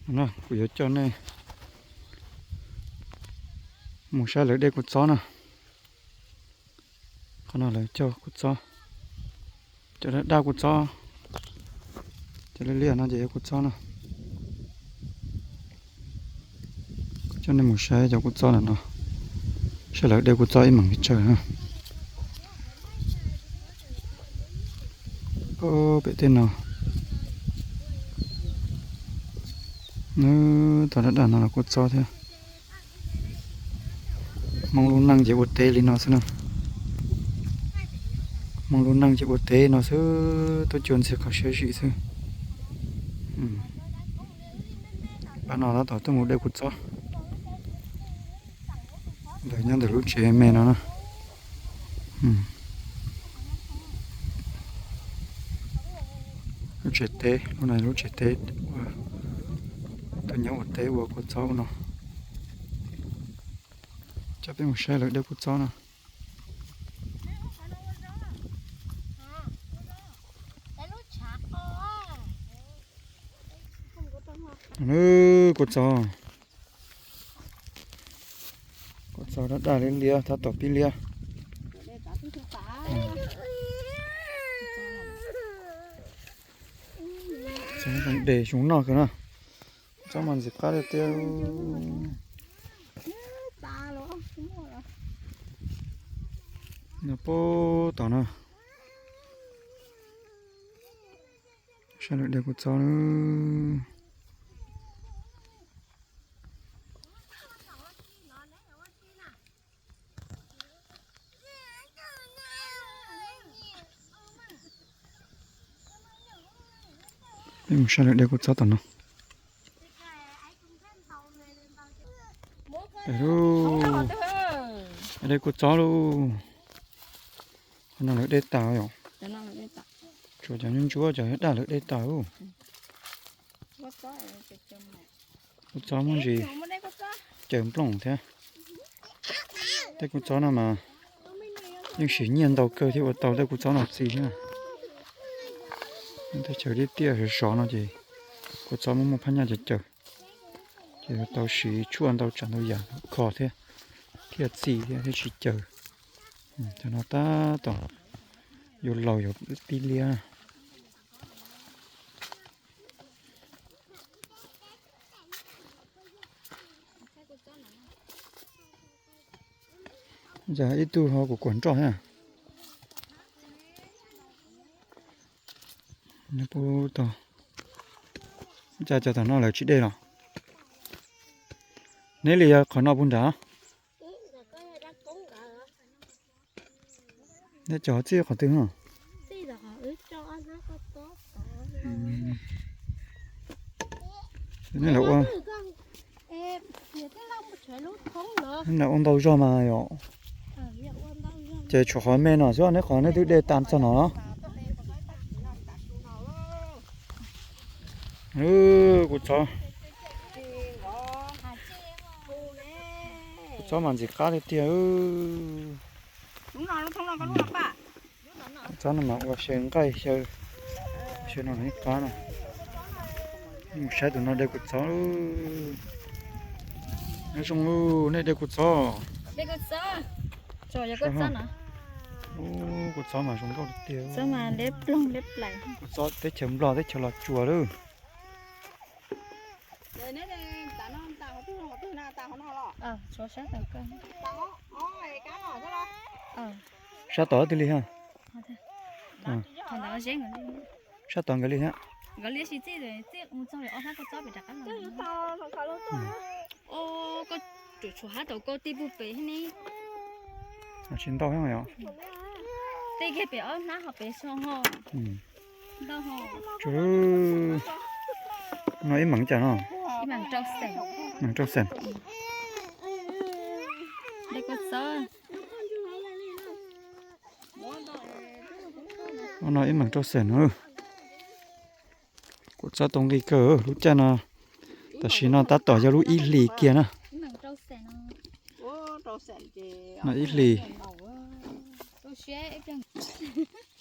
Kuv yuav coj nej mus saib lawv de kua txob na. Qhov no lawv cog kua txob, cov daj daj kua txob, cov liab liab no ces yog kua txob na. Coj nej mus saib cov kua txob ntawm no, saib lawv de kua txob ib meem pes tsawg na. Pem tej no, nws tau daj daj no los kua txob thiab. Hmoob lub neej ces ua teb li no xwb na. Hmoob lub neej ces ua teb no xwb, tuaj cua ntxiag kho siab zim xwb. Pab no tab tom tuaj mus de kua txob. Lawv nyob ntawm lub tsev me no na. Lub tsev teb, lub no lub tsev teb, tuaj nyob ua teb ua kua txob no. Coj peb mus saib lawv de kua txob no. Kua txob, kua txob daj daj liab liab tab tom pib liab. Txob zoo de zoo noj kawg na. Txob mas ntxim qab tiag tiag. Nyob puag tom no. Saib lawv de kua txob na. Peb mus saib lawv de kua txob tom no. Peb de kua txob lauj. Qhov no lawv de tas yom. Tshuav cov ntsuab cov daj lawv de tas lauj. Kua txob muaj ntsis caws nplooj thiab. Tej kua txob no mas yeej siv nyiaj ntau kawg thiaj ua tau tej kua txob no txi thiab. Teb chaws tiaj tiaj sov sov no ces kua txob muaj muaj phab nyaj caws caws, ces yuav tau siv tshuaj ntau tsav ntau yam kho thiab, thiaj txi thiab thiaj tsis caws. Cov no tab tom yuav laus yuav pib liab. Ib tug ho kuv kuam nroj thiab. Cas cov tom no lawv tsis de los? Neb li yog qhov no puag nrad. Neb cov txij qhov twg no? Neb ua ntau zog mas yom. Ces tshuav qhov me no xwb, neb qhov neb twb de tas txog no los? Kua txob, kua txob mas ntxim qab tiag tiag. Kua txob no mas ua xyaw nqaij xyaw, xyaw no ib qab no. Mus saib tus no de kua txob. Nyob zoo, nej de kua txob? Kua txob mas zoo nkauj tiag. Kua txob teb chaws Nplog teb chaws Los Tsuas lawm. Sab tod twg li ha? Sab tod nkawd li thiab. Tsis ntau thiab yom. Tsuas no ib meem cas no? Meem rau xees. No ib meem rau xees no. Kua txob tau nqi kawg lub caij no. Tam sim no tab tom yog lub ib hlis kiag na. No ib hlis.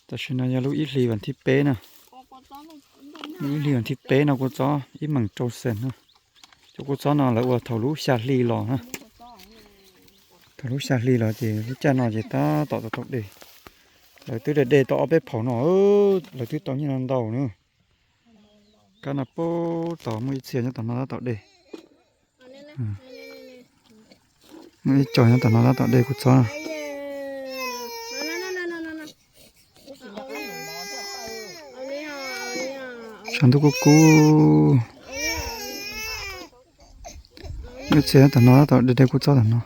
Tam sim no yog lub ib hlis vas thib peb na. Lub ib hlis vas thib peb no kua txob ib meem rau xees na. Cov kua txob no lawv ua thaum lub xya hli los na. Thaum lub xya hli los ces lub caij no ces tab tom tau taug dej. Lawv twb de de tau ob peb phaum no, lawv twb tau nyiaj no ntau na. Kab no pab tom muaj ib txhia nyob tom no tab tom de. Muaj ib co nyob tom no tab tom de kua txob na. Tshav ntuj kub kub. Muaj ib txhia nyob tom no tab tom de de kua txob tom no.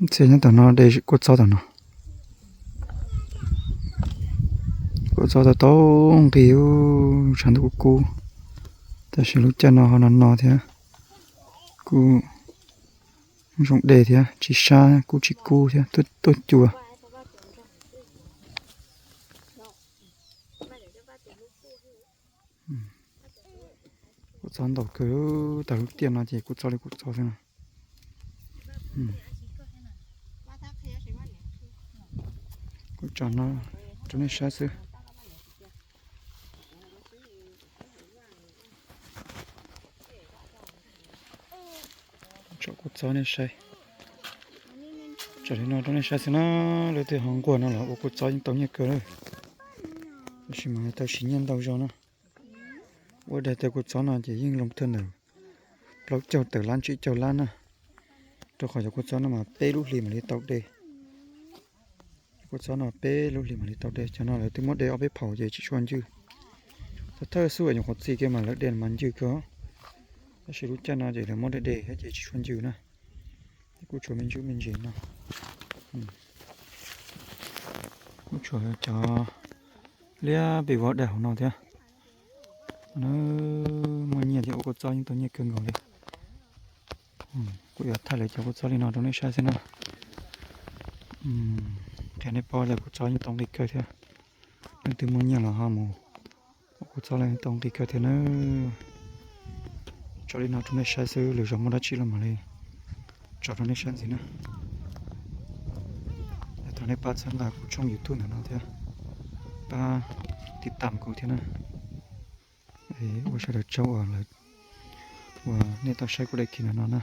Ib txhia nyob tom no de kua txob tom no. Kua txob tau tau nqi, tshav ntuj kub kub, tab sis lub caij no ho no no thiab, kuj zoo de thiab, tsis sab kuj tsis kub thiab, tuaj cua. Kua txob ntau kawg, tag lub tiaj no ces kua txob li kua txob xwb no. Kuv tso no rau nej saib xwb. Tso kua txob nej saib. Tso li no rau nej saib xwb na, leej twg ho nquag no los ua kua txob yeej tau nyiaj kawg lawm. Tab sis mas tau siv nyiaj ntau zog na. Ua daim tawv kua txob no ces yeej loo thawj ntawm plaub caug tawm lab tsib caug lab na. Rau qhov cov kua txob no mas peb lub hlis mam li tau de. Cov kua txob no peb lub hlis mam li tau de, cov no lawv twb muab de ob peb phaum ces tsis tshua ncwj. Thawj thawj xub nyuam qhuav txi kiag mas lawv de mas ncwj kawg, tab sis lub caij no ces lawv muab de de thiab ces tsis tshua ncwj na. Kuj tshuav me ntsis me ntsis no. Kuj tshuav cov liab pes vov daj hauv no thiab. Muaj nyiaj thiab, ua kua txob yeej tau nyiaj kawg nkaus li. Kuv yuav thaij lawv cov kua txob li no rau nej saib xwb na. Qhia nej paub tias kua txob yeej tau nqi kawg thiab. Leej twg muaj nyiaj los ho mus ua kua txob los yeej tau nqi kawg thiab na. Tso li no rau nej saib xwb, lwm zaus muaj dab tsi los mam li tso rau nej saib ntxiv na. Thov nej pab txhawb nqa kuv tshooj YouTube ntawm no thiab, pab tiv tam kuv thiab na. Ua sawv daws tsaug uas nej tau saib kuv daim khi ntawm no na.